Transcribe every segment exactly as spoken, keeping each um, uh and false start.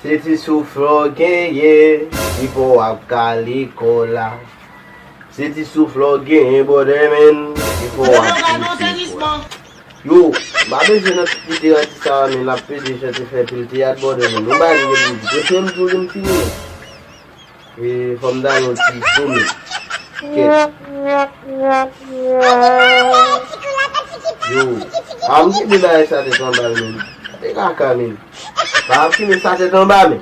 Se ti souf w genyen ki fè w ap kale kò la. Se ti souf w genyen, brother man, ki fè w ap pouse kò la. Yo, m pa bezwen nan ti literati sa a, men l ap pede chante fè pil teyat, brother man. Nou ba li gen pou di. Prefere m di w li m fini. E, fò m ta yon ti soumil. Kèt. Yo, a m kenbe bagay sa tèt anba l, men. Gade kaka, men. Pa ap kenbe sa tèt anba, men.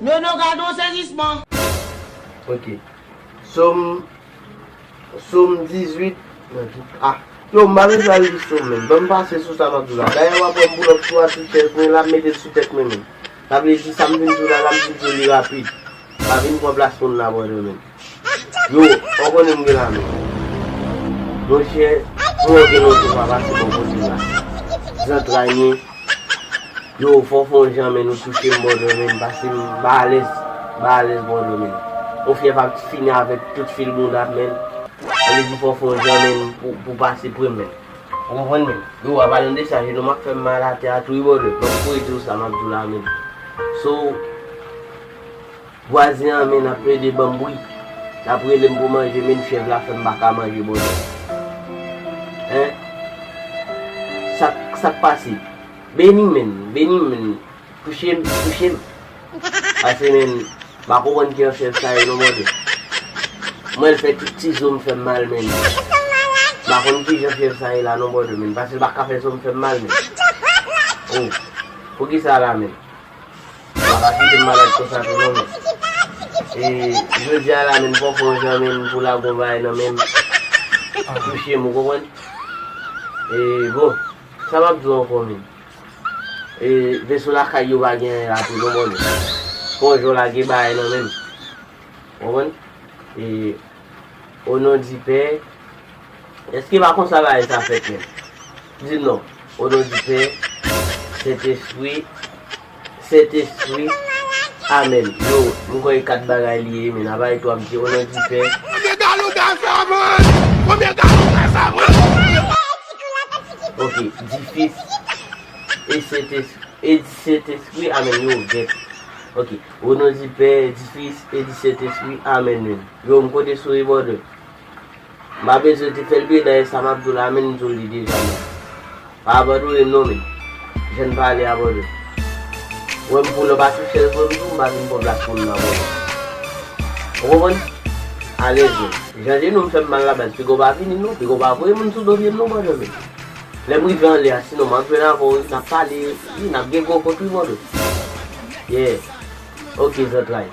Nono, gade yon sezisman. Ok. Sòm, Sòm dizuit. Ah, yo, m pa bezwen al li sòm, men. Ban m pase sou sa m ap di w la. Dayè, w ap wè m pull up sou a, tout chèz mwen la, m mete l sou tèt mwen, men. Sa vle di, sa m vin di w la, la, m vin di w li rapid. Pa vin pran plas moun la, brother, men. Yo, w konnen m gen lame. Monchè, mwen gen lontan pa pase bò kote la. Zantray mwen. Yo, fò w fè yon jan, men, nou touche m, brother, men, pase m, m pa alèz, m pa alèz, brother, men. Yon fyèv ap fini avèk tout fil bounda m, men. Sa vle di fò w fè yon jan, men, pou, pou pase pre m, men. Ou konprann, men? Yo, a palan de sa, jenou m ap fè m mal atè a tou, wi, brother. Ban m kouri di w sa m ap di w la, men. So, vwazen an, men, ap plede ban m bri. L ap rele m pou manje, men, fyèv la fè m pa ka manje, brother. Hein? Sa, sa k pase? Beni m, men, beni m, men. Touche m, touche m. Pase, men, m pa konprann kijan fyèv sa ye non, brother. Mwen, l fè tout ti zo m fè m mal, men. M pa konn kijan fyèv sa ye la non, brother, men. Pase l pa ka fè zo m fè m mal, men. Oh, poukisa la, men? M pa ka kite m malad konsa tou non, men. E, jodi a la, men, fò w fè yon jan, men, pou lage yon bagay nan men m. Touche m, ou konprann? E, bon, sa m ap di w ankò, men. E, veso lakay yo pa gen anyen la tou non, brother. Fò w jan w lage bagay nan men m. Konprann? E, o non di Pè, èske pa konsa bagay sa fèt menm? Di m non. O non di Pè, Sentespri, Sentespri, amèn. Yo, m kwè e kat bagay li ye, men apa e tou ap di o non di Pè. Konbyen galon gaz la, man? Konbyen galon gaz la, man? Ok, di Fis e Sentespri, e di Sentespri, amèn, yo, gèt. Ok, o non di Pè, di Fis e di Sentespri, amèn, men. Yo, m kote sou rebòdè. M pa bezwen te fè l byen, dayè sa m ap di w la, men m di w li deja, men. Pa abandone m non, men. Jan n pale a, brother. Ou wè m pull up a tout chèz mwen, m di w, m pa vin pran plas moun nan, brother. Ou konprann? Alèz, men. Jan jenou m fè m mal la, baz, piga w pa vini non, piga w pa voye moun sou do pye m non, brother, men. Lè m rive anlè a, sinon m ap jwenn avè w, wi, n ap pale, wi, n ap gen gwo kont, wi, brother. Yeah. Ok, zantray.